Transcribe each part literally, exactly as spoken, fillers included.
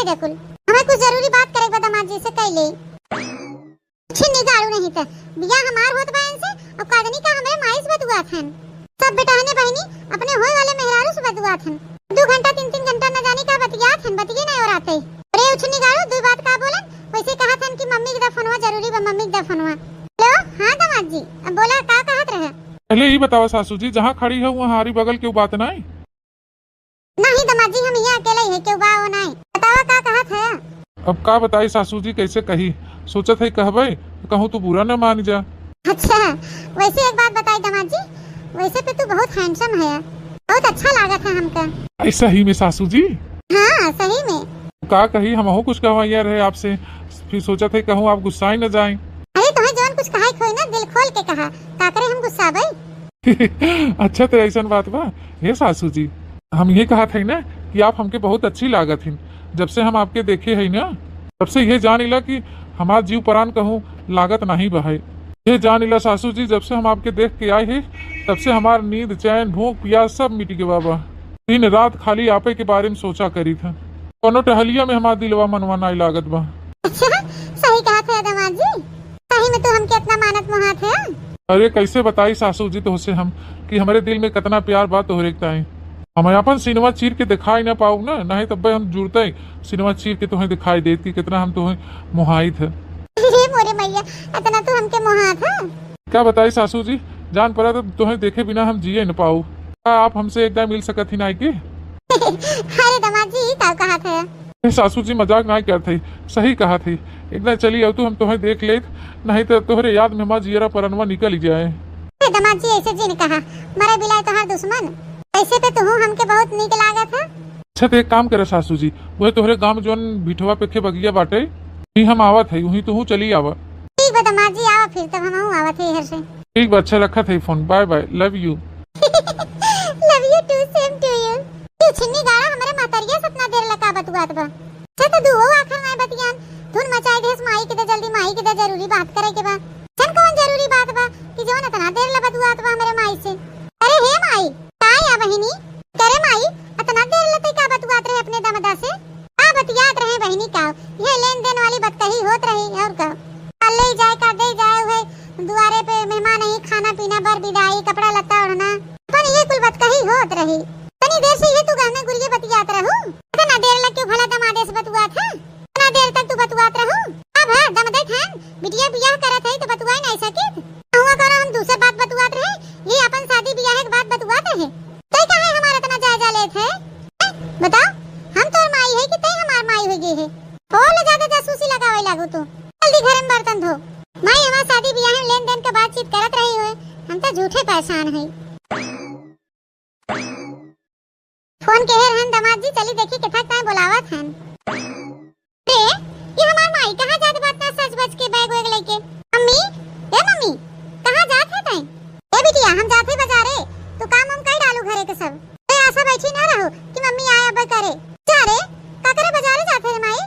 दे कुल। हमें कुछ जरूरी बात करे बा दामाद जी से, कह ले। छिन्नी गाड़ू नहीं त बियाह हमार होत बा इनसे, और कादनी का हमरे माई से बतुआत हन। सब बेटहने बहिनी अपने होए वाले मेहरारू से बतुआत हन। दो घंटा, तीन तीन घंटा न जाने का बतियात हन, बतिये नहीं ओराते। अरे उछनी गाड़ू, दो बात का बोलन, वैसे कहत हन कि मम्मी के दा फोनवा, जरूरी बा मम्मी के दा फोनवा। हेलो, हाँ दामाद जी, अब बोला का कहत रहे? पहले ई बतावा सासू जी, जहाँ खड़ी है वहाँ हारी बगल के बात नहीं? नहीं दामाद जी, हम यहाँ अकेले ही है, केहू बा वो नहीं। बतावा का कहत है? अब का बताई सासू जी, कैसे कही, सोचत है कहबे तो कहूँ तू बुरा न मान जा। अच्छा, वैसे एक बात बताई दामाद जी, वैसे पे तू बहुत handsome है, बहुत अच्छा लागत है हमका। आई सही में सासू जी? हाँ सही में। का कही, हमहू कुछ कहवैया रहे आपसे, फिर सोचत है कहूँ आप गुस्साए न जाए। अरे तुम्हें जौन कुछ कहे खोई ना, दिल खोल के कहा, का करे हम गुस्साबे? अच्छा, तो ऐसन बात बा। हे सासू जी, हम ये कहत हई ना कि आप हमके बहुत अच्छी लागत हिन। जब से हम आपके देखे हई ना, तब से ये जान इला कि हमार जीव परान कहूँ लागत नहीं बा है। ये जान इला सासू जी, जब से हम आपके देख के आए हैं, तब से हमार नींद, चैन, भूख, प्यास सब मिट गवा बा। दिन रात खाली आपे के बारे में सोचा करी था। कोनो टहलिया में हमार दिलवा मनवा नहीं लागत बा। अच्छा, सही कहत है दामाद जी, सही में तू हमके इतना मानत मोहात है। अरे कैसे बताई सासू जी तोहसे हम कि हमरे दिल में कितना प्यार बा तोहरे ताई। हम अपन सिनवा चीर के दिखाई ना पाऊ ना, नहीं तब हम जुड़ते सिनवा चीर के तोहे दिखाई देती, कितना हम तोहे मोहाइत है। हे मोरे मैया, इतना तू हमके मोहात है। का बताई सासू जी, जान पड़ा तो तोहे देखे बिना हम जिए न पाऊ। का आप हमसे एक दाई मिल सकत ही ना आइके? अरे दामाद जी, ई का कहत है? ए, सासू जी मजाक नाई करत हई, सही कहत हई। एक दाई चली आऊ तू, हम तोहे देख लेत, नहीं तो तोहरे याद में हमार जियरा परनवा निकल जाए। ए दामाद जी, ऐसे जिन कहा, मरे बिलाए तोहार दुश्मन, ऐसे पे तू हमके बहुत नीक लागत है। अच्छा तो एक काम करे सासू जी, वह तोहरे गांव में जौन भिठवा पे खे बगिया बाटे, वहीं हम आवत है, वहीं तू चली आवा। ठीक बा दामाद जी, आवा फिर, तब हम आवत है इधर से। ठीक बा, अच्छा रखत है फोन, bye bye, love you। Love you too, same to you। ई छिन्नी गाड़ा हमरे महतरिया से इतना देर लगा बतुआत बा। अच्छा तो दुहो आखर नाय बतियान। धुन मचाई देस माई के दे जल्दी, माई के दे जरूरी बात करे के बा। चल कौन जरूरी बात बा कि जौन इतना देर ले बतुआत बा हमरे माई से। अरे हे माई, का या बहिनी? करे माई, इतना देर ले तै का बतुआत रहे अपने दमदा से? का बतियात रहे बहिनी का? ये लेन देन वाली बतकही होत रही और का? का ले जाए, का दे जाए, उहे दुआरे पे मेहमान ही, खाना पीना, बर बिदाई, कपड़ा लत्ता ओढ़ना, अपन ये कुल बतकही होत रही। तनी देर से ये तू गहना गुरिये बतियात रहू। इतना देर लग के भला दमादे से बतुआत है? इतना देर तक तू बतुआत रहू? अब है दम देत हन, बिटिया बियाह करत है तो बतुआए नहीं सकित। हुआ करो हम दूसर बात बतुआत रहे, ये अपन शादी बियाह के बात बतुआत रहे। तै काहे हमार इतना जायजा लेत है? हैं? बताओ, हम तोर माई है कि तै हमार माई हो गई है? और ज्यादा जासूसी लगावे लागू तू। जल्दी घर में बर्तन धो। माई हमार शादी बियाह में लेन देन के बातचीत करत रही हुए, हम तो झूठे परेशान है। फोन के हेर हन दामाद जी, चली देखी किथक ताई बोलावत हन। रे, ये हमार माई कहाँ जात बात ना सज बज के बैग वैग लेके? मम्मी, ए मम्मी, कहाँ जात है ताई? ए बिटिया, हम जात है बाजारे, तू काम हम कर डालू घरे के सब। ए आशा बैठी ना रहू कि मम्मी आए अब करे। जा रे, का करे बाजारे जात है रे माई?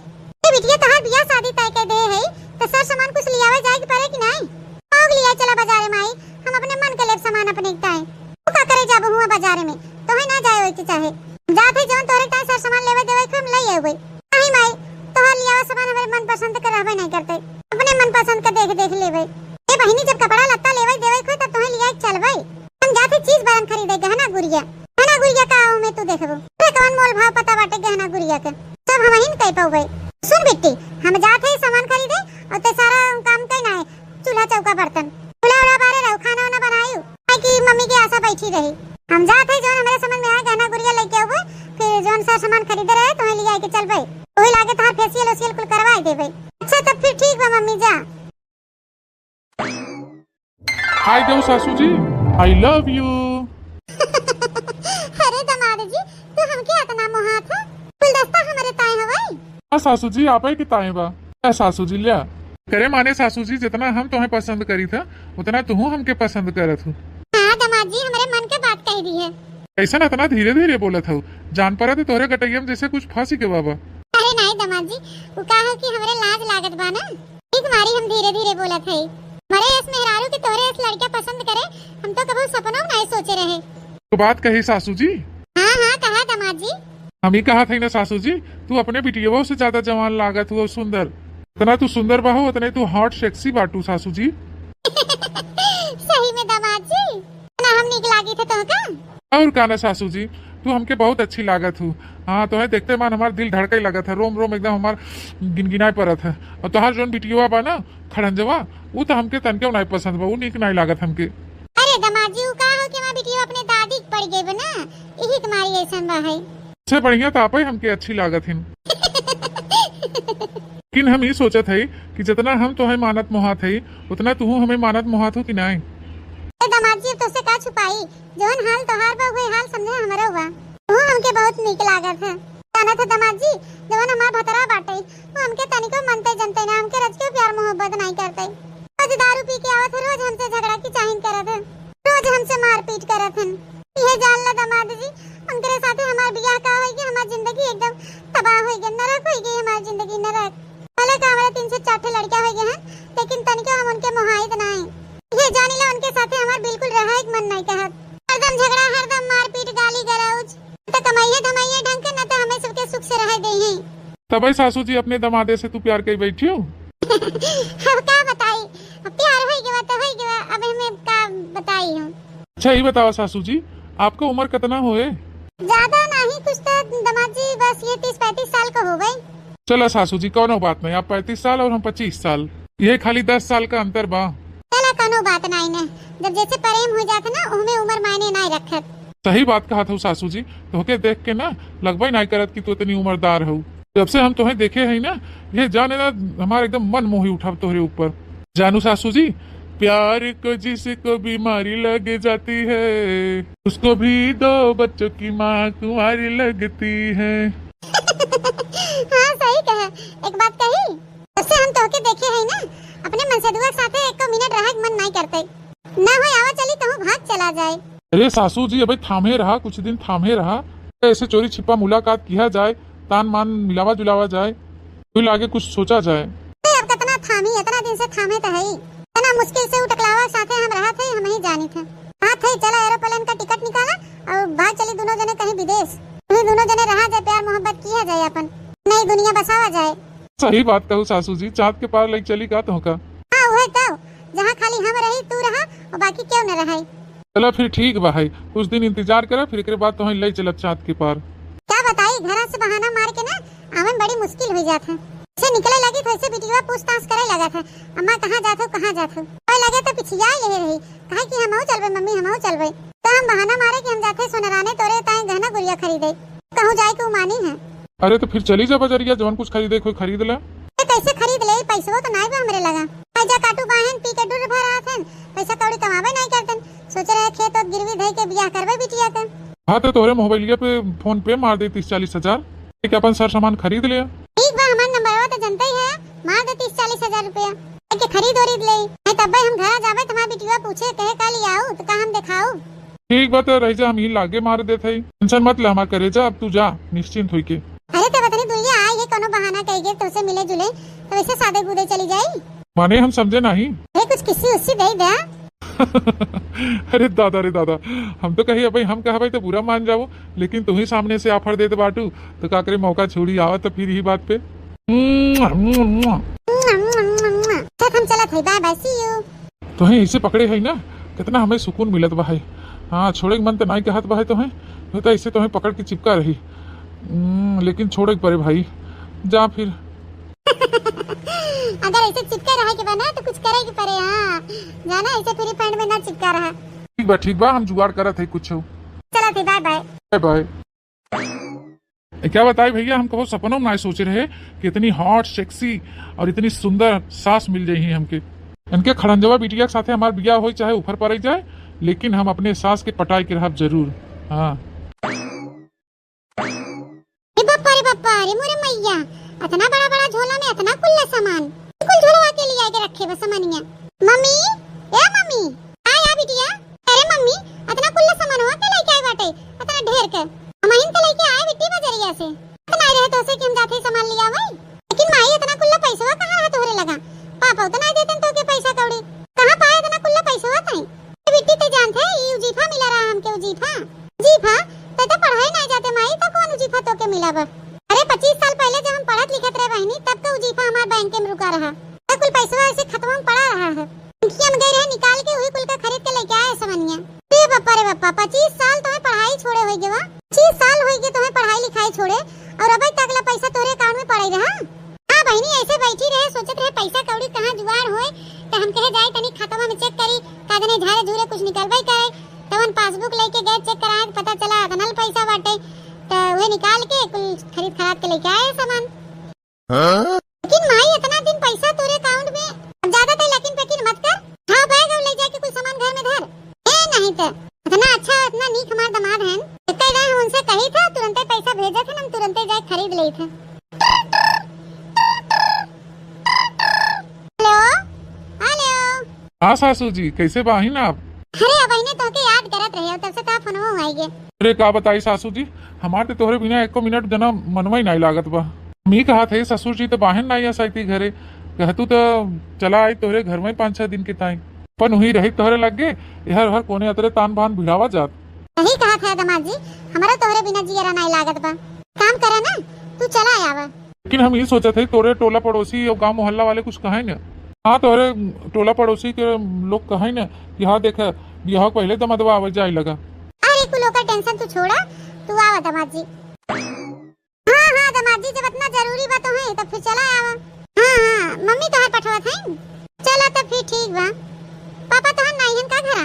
ए बिटिया, तोहार बियाह शादी तय कर दे है, तो सर सामान कुछ लियावे जाए के पड़े कि नहीं? आओ लिया चला बाजारे माई, हम अपने मन के लेब सामान अपने ताई। तू का करे जाबू हुआ बाजारे में? तोहे ना जाए होए के चाहे। जात है जौन तोरे ताई सर सामान लेवे देवे के हम ले आवे। नहीं माई, तोहार लियावा सामान हमरे मन पसंद के रहबे नहीं करते। अपने मन पसंद के देख देख लेवे। ए बहिनी, जब कपड़ा लत्ता लेवे देवे के होई तब तोहे लिया के चलबे। हम जात है चीज बरन खरीदे, गहना गुरिया। गहना गुरिया का आऊ में तू देखबो। अरे कौन मोल भाव पता बाटे गहना गुरिया के? सब हम ही कह पावे। सुन बिट्टी, हम जात है सामान खरीदे और ते सारा काम कई ना है। चूल्हा चौका बर्तन, चूल्हा उल्हा बारे रहो, खाना वाना बनायू, काहे कि मम्मी के आशा बैठी रही। हम जात है, जौन हमरे समझ में आए, गहना गुरिया लेके आवे, फिर जौन सा सामान खरीदे रहे, तोहे लिया के चलबे। वही लागे तोहार facial ओशियल कुल करवाए देबे। अच्छा, तब फिर ठीक बा मम्मी, जा। हाय देव सासू जी, I love you। अरे दमाद जी, तू हमके इतना मोहात है? गुलदस्ता हमरे ताए हवई? हाँ सासू जी, आपे के ताए बा। ए सासू जी, ल्या। करे माने सासू जी, जितना हम तोहे पसंद करी था, उतना तुहू हमके पसंद करत हूँ। हाँ दमाद जी, हमरे मन के बात कह दी है। कैसन इतना धीरे धीरे बोलत हऊ? जान पड़ा तो तोहरे गटैया में जैसे कुछ फंसी के बाबा। अरे नहीं दमाद जी, वो का है कि हमरे लाज लागत बा ना, ठीक मारी हम धीरे धीरे बोलत है। मरे इस मेहरारू के तोहरे इस लड़का पसंद करे, हम तो कबो सपनों में नहीं सोचे रहे। तो बात कही सासू जी। हाँ हाँ, कहा दमाद जी। हम ही कहा थे ना सासू जी, तू अपने बिटियवो से ज्यादा जवान लागत हो, सुंदर। इतना तू सुंदर बाहू, उतने तू hot sexy बाटू सासू जी। सही में दामाद जी, ना हम नीक लागी थे तो का? और का ना सासू जी, तू हमके बहुत अच्छी लागत हो। हाँ, तोहे देखते मान हमार दिल धड़के लगत है, रोम रोम एकदम हमार गिनगिनाए परत है। और तोहार जौन बिटियवा बा ना, खड़ंजवा, उ तो हमके तनके नाई पसंद बा, उ नीक नाई लागत हमके। अरे दामाद जी, उ का हो कि हमार बिटिया अपने दादी के पड़ गई बा ना, यही तुम्हारी ऐसन बा है। से बढ़िया तो आप ही हमके अच्छी लागत हिन। लेकिन हम ई सोचत हई कि जितना हम तोहे मानत मोहात हई, उतना तू हमें मानत मोहात हो कि नाई? ए दामाद जी, अब तोसे का छुपाई, जवन हाल तोहार बा, उहे हाल समझे हमरो बा। तू हमके बहुत नीक लागत है। जानत है दामाद जी, जवन हमार भतरा बाटे, वो हमके तनिको मनते जनते ना, हमके रज के प्यार मोहब्बत नाई करते। रोज दारू पी के आवत है, रोज हमसे झगड़ा की चाहिन करत है, रोज हमसे मारपीट करत हन। ये जान ला दामाद जी, उनकरे साथे हमार बियाह का होई कि हमार जिंदगी एकदम तबाह होई गई, नरक होई गई हमार जिंदगी, नरक। भले का हमारे तीन से चार ठे लड़का होई गए हैं, लेकिन तनिको हम उनके मोहाइत ना है। ये जानी ला, उनके साथे हमार बिल्कुल रहे के मन नहीं कहत। हरदम झगड़ा, हरदम मारपीट, गाली गलौज। न तो कमाइए धमाइए ढंग के, न तो हमें सबके सुख से रहे दे हैं। तबे सासू जी अपने दमादे से तू प्यार कई बैठी हो? अब का बताई, अब प्यार होई गवा तो होई गवा, अब हमें का बताई हम। अच्छा, ये बताओ सासू जी, आपका उम्र कितना होए? ज्यादा नहीं, कुछ तो दामाद जी बस ये तीस पैंतीस साल का हो गए। चला सासू जी, कौनो बात नहीं, आप पैंतीस साल और हम पच्चीस साल, ये खाली दस साल का अंतर बा। चला, कौनो बात नहीं ने, जब जैसे प्रेम हो जात ना, उहमें उम्र मायने नहीं रखत। सही बात कहत हो सासू जी, तोहके देख के ना लगबे नहीं करत कि तू इतनी उम्रदार हो। जब से हम तोहे देखे हई ना, ये जाने ना हमार एकदम मन मोही उठा तोहरे ऊपर। जानू सासू जी, प्यार को जिसको बीमारी लग जाती है, उसको भी दो बच्चों की माँ कुंवारी लगती है। हाँ, सही कहे। एक बात कही, जब से हम तोहके देखे हई ना, अपने मनसेधुआ के साथे एको मिनट रहे के मन नहीं करते। ना होय आवा चली, तहूँ भाग चला जाए। अरे सासू जी, अबे थामे रहा, कुछ दिन थामे रहा, ऐसे चोरी छिपा मुलाकात किया जाए, तान मान मिलावा जुलावा जाए, कोई लागे कुछ सोचा जाए। ए, अब कितना थामी, इतना दिन से थामे तो है ही, इतना मुश्किल से उटकलावा साथे हम रहा थे, हम ही जानी थे। हाँ थे, चला aeroplane का ticket निकाला और भाग चली दोनों जने कहीं विदेश, वही दोनों जने रहा जाए, प्यार मोहब्बत किया जाए, अपन नई दुनिया बसावा जाए। सही बात कहू सासू जी, चाँद के पार लइके चली का तोहका? हाँ, उहे तो, जहाँ खाली हम रही, तू रहा और बाकी केहू न रहे। चला फिर ठीक बा है, कुछ दिन इंतजार करा, फिर एकरे बाद तोहई लइ चलब चाँद के पार। का बताई, घरा से बहाना मार के ना आवे में बड़ी मुश्किल हो जात है। जैसे निकले लगी तो ऐसे बिटिया पूछताछ करे लगत है, "अम्मा कहाँ जात हो, कहाँ जात हो?" कोई लगे तो पिछिया ले रही, कहे कि "हमहू चलबे मम्मी, हमहू चलबे।" तो हम बहाना मारे कि "हम जाते सोनराने तोरे ताई गहना गुड़िया खरीदे।" कहूँ जाए के उ मानी है। अरे तो फिर चली जा बजरिया, जवन कुछ खरीदे के होई खरीद ले। ए, कैसे खरीद ले? पैसवो तो नाई बा हमरे लगा। आई जा काटू बाहेन पी के डुर भर आत हन, पैसा कौड़ी कमाबे नाई करतन। सोचे रहे खेत ओत गिरवी धई के बियाह करबे बिटिया के। हाँ तो तोहरे मोबाइलिया पे PhonePe मार दे तीस चालीस हजार, एक अपन सर सामान खरीद ले। ठीक बा, हमार नंबरवा तो जनते ही है, मार दे तीस चालीस हजार रुपया। एक खरीद ओरीद ले, नहीं तब्बे हम घरा जाबे तो हमार बिटिया पूछे कहे का लियाऊ तो का हम देखाऊ। ठीक बा, तो रह जा, हम ही लागे मार देत हई। Tension मत ले हमार करेजा, अब तू जा निश्चिंत होइके। अरे, तब इतनी दूरिया आई है, कोनो बहाना कही के तोसे मिले जुले, तो वैसे सादे कूदे चली जाई। माने हम समझे नहीं। अरे, कुछ किस्सी उस्सी दे दे। अरे दादा रे दादा, हम तो कही भाई, हम कहा भाई तो बुरा मान जाओ, लेकिन तू ही सामने से offer देत बाटू, तो का करे, मौका छोड़ी आवा तो फिर ही बात पे। चल, हम चलत हई, bye bye, see you। तोहे ऐसे पकड़े है ना, कितना हमें सुकून मिलत बा है। हाँ, छोड़े के मन तो नाई कहत बा है तोहे, नहीं तो ऐसे तोहे पकड़ के चिपका रही। हम्म, लेकिन छोड़े के पड़े भाई, जा फिर। अगर ऐसे चिपके रहे के बा ना, तो कुछ करे के पड़े। हाँ, जाना, ऐसे free fund में ना चिपका रहा। ठीक बा, ठीक बा, हम जुगाड़ करत है कुछ। चला थे, bye bye। Bye bye। ए, क्या बताई भैया, हम कबो सपनों में ना सोचे रहे कि इतनी hot, sexy और इतनी सुंदर सास मिल जाई हमके। इनके खड़ंजवा बिटिया के साथे हमार बियाह होई, चाहे ऊपर पड़ जाए, लेकिन हम अपने सास के पटाई के रहब जरूर। हाँ। ए बप्पा रे बप्पा रे मोरे मैया, इतना बड़ा बड़ा झोला में इतना कुल्ला सामान, कुल झोलवा के लिए आके रखे बस सामानिया। मम्मी, ए मम्मी, आ या बिटिया। अरे मम्मी, इतना कुल्ला सामानवा के लेके आई बाटे, इतना ढेर के। हमहिन तो लेके आए बिट्टी बजरिया से। इतना आई रहे तोसे कि हम जाते ही सामान लिया वही। लेकिन माई, इतना कुल्ला पैसवा कहाँ रहा तोहरे लगा? पापा उतना देते तो के पैसा कौड़ी। कहाँ पाए इतना कुल्ला पैसवा तई? ए बिट्टी, ते जानते, ई उजीफा मिला रहा हमके, उजीफा। उजीफा? ते तो पढ़ाई नहीं जाते माई, तो कौन उजीफा तो के बहिनी, तब का उ जीफा हमार बैंक में रुका रहा। तो कुल पैसवा ऐसे खतवा में पड़ा रहा है। पिंकिया में गए रहे निकाल के, वही कुल का खरीद के लेके आए समनिया। रे बप्पा रे बप्पा, पच्चीस साल तोहे पढ़ाई छोड़े होई गवा। पच्चीस साल होई गए तोहे पढ़ाई लिखाई छोड़े, और अबे तक ला पैसा तोरे अकाउंट में पड़े रहा। हाँ बहिनी, ऐसे बैठी रहे, सोचत रहे पैसा कौड़ी कहाँ जुगाड़ होए, तो हम कहे जाए तनी खतवा में चेक करी, का जने झारे झूरे कुछ निकलबे करे। तवन पासबुक लेके गए, चेक कराए, पता चला अतना पैसा बाटे, तो वह निकाल के कुल खरीद खराद के लेके आए सामान। हाँ? लेकिन माई, इतना दिन पैसा तोरे अकाउंट में, अब ज्यादा तो लेकिन पेकिन मत कर, उठाओ बैग और ले जाके कुछ सामान घर में धर। ए नहीं तो, इतना अच्छा, इतना नीक हमार दमाद हैं, इतना हम उनसे कही था, तुरंते पैसा भेजे थे, हम तुरंते जाए खरीद ले थे। हेलो, हेलो। हाँ सासू जी, कैसे बाहिन आप? अरे, अबहिने तोहके याद करत रहे, तब से तोहार फोनवो आई गे। अरे, का बताई सासू जी, हमार तो तोहरे बिना एको मिनट जना मनवा ही नाई लागत बा। हम ई कहत है, ससुर जी तो बाहिन नाई आ सकती घरे, कहतू तो चला आई तोहरे घर में पाँच छह दिन के ताई, पर उही रही तोहरे लग गे, हर हर कोने अतरे तान बान भिड़ावा जात। सही कहत है दमाद जी, हमारा तोहरे बिना जियरा नाई लागत बा। काम करा ना, तू चला आवा। लेकिन हम ई सोचत है, तोरे टोला पड़ोसी और गांव मोहल्ला वाले कुछ कहे न? हाँ, तोरे टोला पड़ोसी के लोग कहे न कि हाँ देख, बियाह के पहले दमदवा आवे जाए लगा। अरे कुल ओकर टेंशन तू छोड़ा, तू आवा दमाद जी। हाँ, हाँ, दमाद जी, जब इतना जरूरी बा तोहे, तब फिर चला आवा। हाँ, हाँ, मम्मी तोहार पठवत है। चला, तब फिर ठीक बा। पापा तोहार नाई हन का घरा?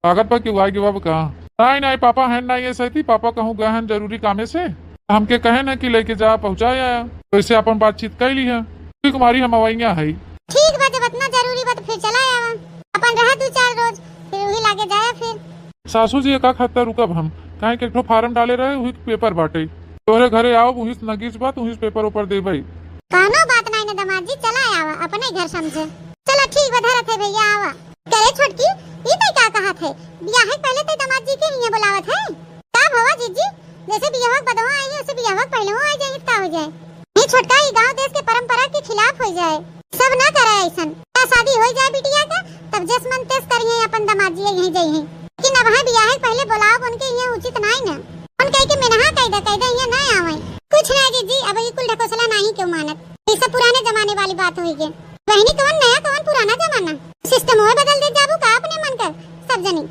लागत बा कि वाई के बाबू कहाँ? नाई, नाई, पापा हैं नाई, ऐसे थी, पापा कहूँ गए हैं जरूरी कामे से। हमके कहे ना कि लेके जा, पहुँचा आया। तो इसे अपन बातचीत कर ली है। ठीक, कुमारी, हम अवैया है। ठीक बा, जब इतना जरूरी बा, तो फिर चला आवा। अपन रहा दो चार रोज, फिर वही लागे जाया फिर। सासू जी, एका खत्ता रुकब हम, काहे कि एक ठो फार्म डाले रहे, उही के पेपर बाटे। तोहरे घरे आउब, उही से नगीच बा, उही से पेपर ओपर देबै। कौनो बात नाई न दमाद जी, चला आवा, अपने घर समझे। चला ठीक बा, धरत है भैया, आवा। करे छोटकी, ई तै का कहत है? बियाहे के पहले तै दमाद जी के हियां बुलावत है? का भवा जीजी, जैसे बियाह के बदवा आई है, वैसे बियाह के पहले आई जाए, का हो जाए? ई छोटका, ई गांव देश के परंपरा के खिलाफ हो जाए। सब ना करे ऐसन। का शादी हो जाए बिटिया के, तब जस मन तेस करिए अपन दमाद जी यहीं जइहे। लेकिन अब है बियाहे के पहले बुलाओ उनके, ये उचित नाई ना। उनके के मेनहा कैदा कैदा ये ना आवे। कुछ ना जीजी, अब ये कुल ढकोसला नाही क्यों मानत। ये सब पुराने जमाने वाली बात हुई गे। बहिनी, कौन नया, कौन पुराना जमाना? सिस्टम होए बदल दे जाबू का अपने मन कर, सब जनी।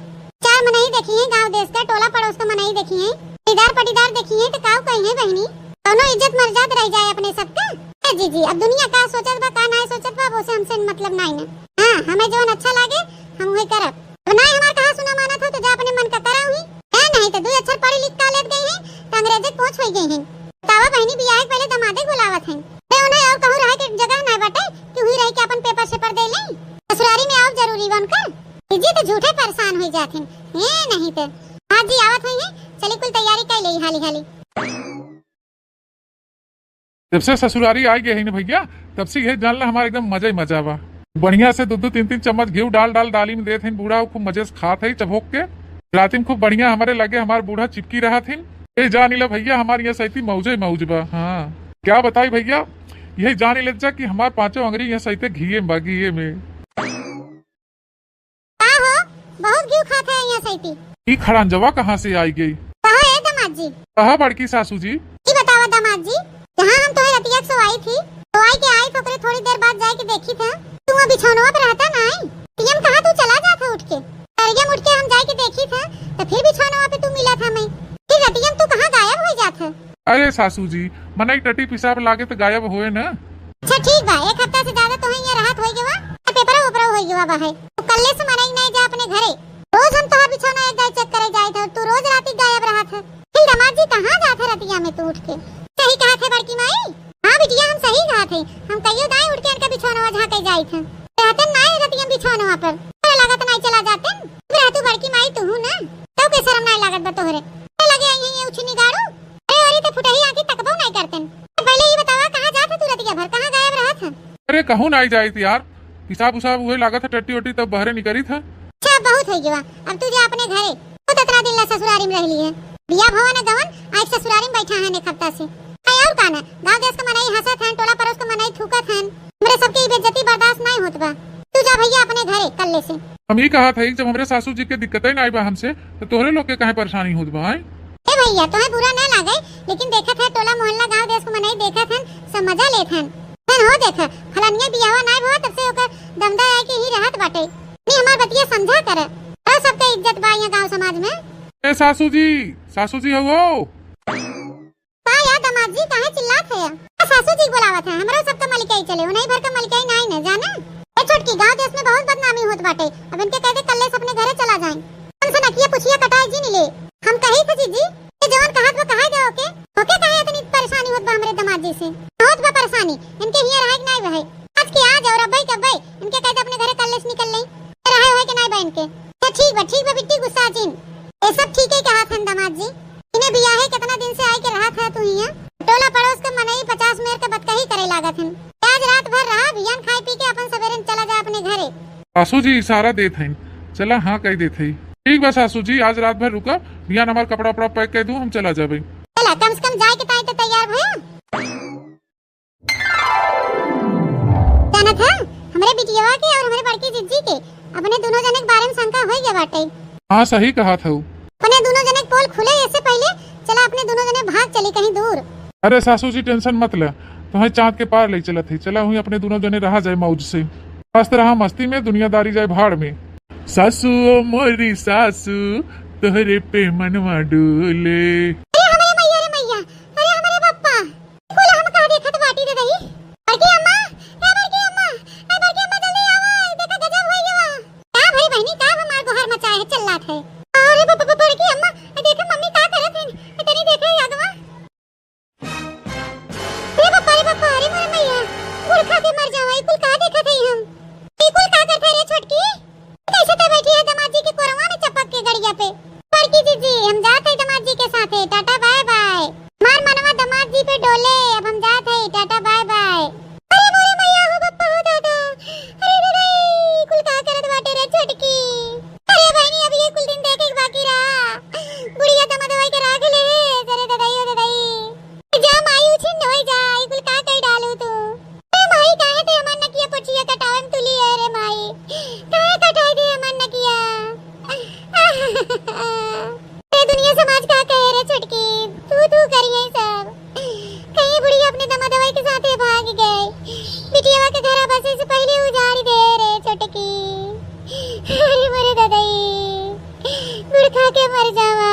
चार मनई देखी है, गांव देश का, टोला पड़ोस का मनई देखी है, दीदार पटीदार देखी है, तो काऊ कही है बहिनी? कौनो इज्जत मर्याद रह जाए अपने सबका। ए जीजी, अब दुनिया का सोचत बा, का नाय सोचत बा, वो से हमसे मतलब नाई ना। हाँ, हमें जौन अच्छा लागे, हम वही करब। अब नाय हमार कहा सुना मानत हो, तो जा अपने मन का करा हुई। ए नहीं तो दुई अक्षर पढ़ी लिख का लेत गई है, तो अंग्रेजी के पोंछ होई गई है। बतावा बहिनी, बियाह के पहले दमादे बुलावत हैं। ए उन्हें और कहूँ रहे के जगह ना बाटे कि हुई रह के अपन पेपर सेपर दे लें। ससुरारी में आउब जरूरी बा उनकर। जीजी तो झूठे परेशान हुई जात हैं। ए नहीं तो। हाँ जी, आवत हुई है। चली कुल तैयारी कर ले हाली हाली। जब से ससुरारी आ गए है ना भैया, तब से यह जान ला हमारे एकदम मजा ही मजा बा। बढ़िया से दो दो तीन तीन चम्मच घी डाल डाल दाली में देत हैं बूढ़ा, खूब मजे से खात है चबोक के। रात में खूब बढ़िया हमारे लगे हमार बूढ़ा चिपकी रहत हैं। ए जान ला भैया, हमारे यहाँ सैती मौजे मौज बा। हाँ, क्या बताई भैया, यही जान लेत जा कि हमार पांचों अंगरी यहाँ सैते घीये में बा, घीये में। का हो, बहुत घीव खात है यहाँ सैती। ई खड़ंजवा कहाँ से आई गई? कहा ए दामाद जी? कहा बड़की सासू जी? ई बतावा दामाद जी, जहाँ हम तोहे रतिया के सोवाई थी, सोवाई के आई तो ओकरे थोड़ी देर बाद जाए के देखी था, तू वहाँ बिछौनवा पे रहता ना आई। टीएम कहा तू चला जात है उठ के। तरिया में उठ के हम जाए के देखी था, तो फिर बिछौनवा पे तू मिला था मैं। फिर रतिया में तू कहाँ गायब हो जात है? अरे सासू जी, मनई टटी पिसाब लागे तो गायब होए ना। अच्छा ठीक बा, एक हफ्ता से ज्यादा तोहे यहाँ रहत होई गवा, पेपरा उपरा होई गवा बा है। तू कल्ले से मनई नहीं जा अपने घरे। रोज हम तोहार बिछौना एक दाई चेक करे जाए थे, तू रोज राती गायब रहत है। फिर दामाद जी कहाँ जात है रतिया में तू उठ के? सही कहा थे बड़की माई। हाँ बिटिया, हम सही कहा थे, हम कहियो दाई उठ के इनका बिछौनवा झाँके जाए थे। रहते नाई रतिया बिछौनवा पर, तोरा लागत नाई चला जाते। चुप रह तू बड़की माई, तू हूँ ना, तब के शर्म नाई लागत बा तोहरे। तोरे लगे आई है ये उछिनी गाड़ू। अरे अरे, ते फुटही आँखी तकबो नाई करते। पहले ये बतावा, कहाँ जात है तू रतिया भर, कहाँ गायब रहत है? अरे कहूँ नाई जाइत यार, पिसाब उसाब हुए लागत है टट्टी ओट्टी, तब बहरे निकरी था। अच्छा, बहुत हो गया, अब तू जा अपने घरे। बहुत इतना दिन ला ससुरारी में रह ली है, बिया भवन गवन, आज ससुरारी में बैठा है एक हफ्ता से। आई और का ना, गाँव देश के मनई हंसत हैं, टोला पड़ोस के मनई थूकत हैं, हमरे सबके ई बेइज्जती बर्दाश्त नाई होत बा। तू जा भैया अपने घरे कल्ले से। हम ई कहा था, जब हमरे सासू जी के दिक्कत ही नाई बा हमसे, तो तोहरे लोग के काहे परेशानी होत बा, आय? ए भैया, तोहे बुरा ना लागे, लेकिन देखत है टोला मोहल्ला गाँव देश के मनई देखत हैं, सब मजा लेत हैं। हो देख, फलानिया बियाहवा नाय भवा, तब से ओकर दमदा आए के ही रहत बाटे। नी हमार बतिया समझा कर। अरे सबके इज्जत बा यहाँ गाँव समाज में। ए सासू जी, सासू जी हो। का या दामाद जी, काहे चिल्लात है? आ, सासू जी बोलावत है, हमरो सबका मलिकाई चले, उन्हीं भर का मलिकाई नाई न जाने। ए छोटकी, गाँव देश में बहुत बदनामी होत बाटे, अब इनके कह दे कल्ले से अपने घरे चला जाए। हम से नकिया पुछिया कटाए जी नी ले। हम कही थे जीजी, ये जवन कहत बा कहा दे ओके, ओके काहे इतनी परेशानी होत बा हमरे दामाद जी से? होत बा परेशानी, इनके हियाँ रहे के नाई बहे। आज के आज और अब्बे के अब्बे, इनके कह दे अपने घरे कल्ले से निकल लें। रहे होए के नाई बा इनके। तो ठीक बा, ठीक बा बिट्टी, गुस्सा जिन। ये सब ठीक है कहा थन दामाद जी। इन्हें बियाहे कितना दिन से आए के रहा था तू हियाँ। टोला पड़ोस के मनई पचास मेर के बतकही करे लागत हन। आज रात भर रहा, बिहान खाए पी के अपन सवेरे चला जा अपने घरे। सासू जी इशारा देत हईन, चला हाँ कह देत हई। ठीक बा सासू जी, आज रात भर रुका, बिहान हमार कपड़ा उपड़ा पैक कर दूँ, हम चला जाबे। चला, कम से कम जाए के ताई तो तैयार भया। जानत ह, हमरे बिटियावा के और हमरे बड़की जिज्जी के अपने दोनों जने के बारे में शंका होई गया बाटे। हाँ, सही कहा था। अपने दोनों जने के पोल खुले, इससे पहले चला अपने दोनों जने भाग चली कहीं दूर। अरे सासू जी, टेंशन मत ले, तुम्हें चाँद के पार ले चलत है। चला हुई अपने दोनों जने रहा जाए मौज से। मस्त रहा मस्ती में, दुनियादारी जाए भाड़ में। सासू ओ मोरी सासू, तोहरे पे मनवा डोले। अरे हमरे मैया रे मैया, अरे हमरे बप्पा, कुल हम का देखत बाटी रे दही। बड़की अम्मा, ए बड़की अम्मा, ए बड़की अम्मा जल्दी आवा, देखा गजब होई गवा। का भई बहिनी, का हमार गोहर मचाए है, चिल्लात है। अरे ब-, ब-, ब-, बड़की अम्मा, ए देखा मम्मी का करत है, ए तनी देखा यादवा। रे बप्पा, रे बप्पा, अरे मोरे मैया, गुड़ खा के मर जावा, ई कुल का देखत हई हम? ई कुल का करत है रे छोटकी? कैसे तो बैठी है दामाद जी के कोरवा में चपक के गड़िया पे। बड़की जीजी, हम जात है दामाद जी के साथे, टाटा बाय बाय। मार मनवा दामाद जी पे डोले, अब हम जात है, टाटा बाय बाय। अरे मोरे मैया हो बप्पा हो दादा, अरे रे रे, कुल का करत बाटे रे छोटकी? अरे बहिनी, अब ये कुल दिन देखे के बाकी रहा। बुढ़िया दमदवाई के राख ले, अरे ददाई, ओ ददाई। जा माई, उछिन होई जा, ई कुल का कई डालू तू? ए माई, काहे ते हमार नकिया पोछिया कटावे में तुली है रे माई? काहे कटाई दे हमार नकिया? ए दुनिया समाज का कहे रे छोटकी, तू तू करिए सब। कहीं बुढ़िया अपने दमदवाई के साथे भाग गए, बिटियावा के घरा बसे से पहले उजाड़ी दे रे छोटकी। अरे मोरे ददाई, गुड़ खा के मर जावा।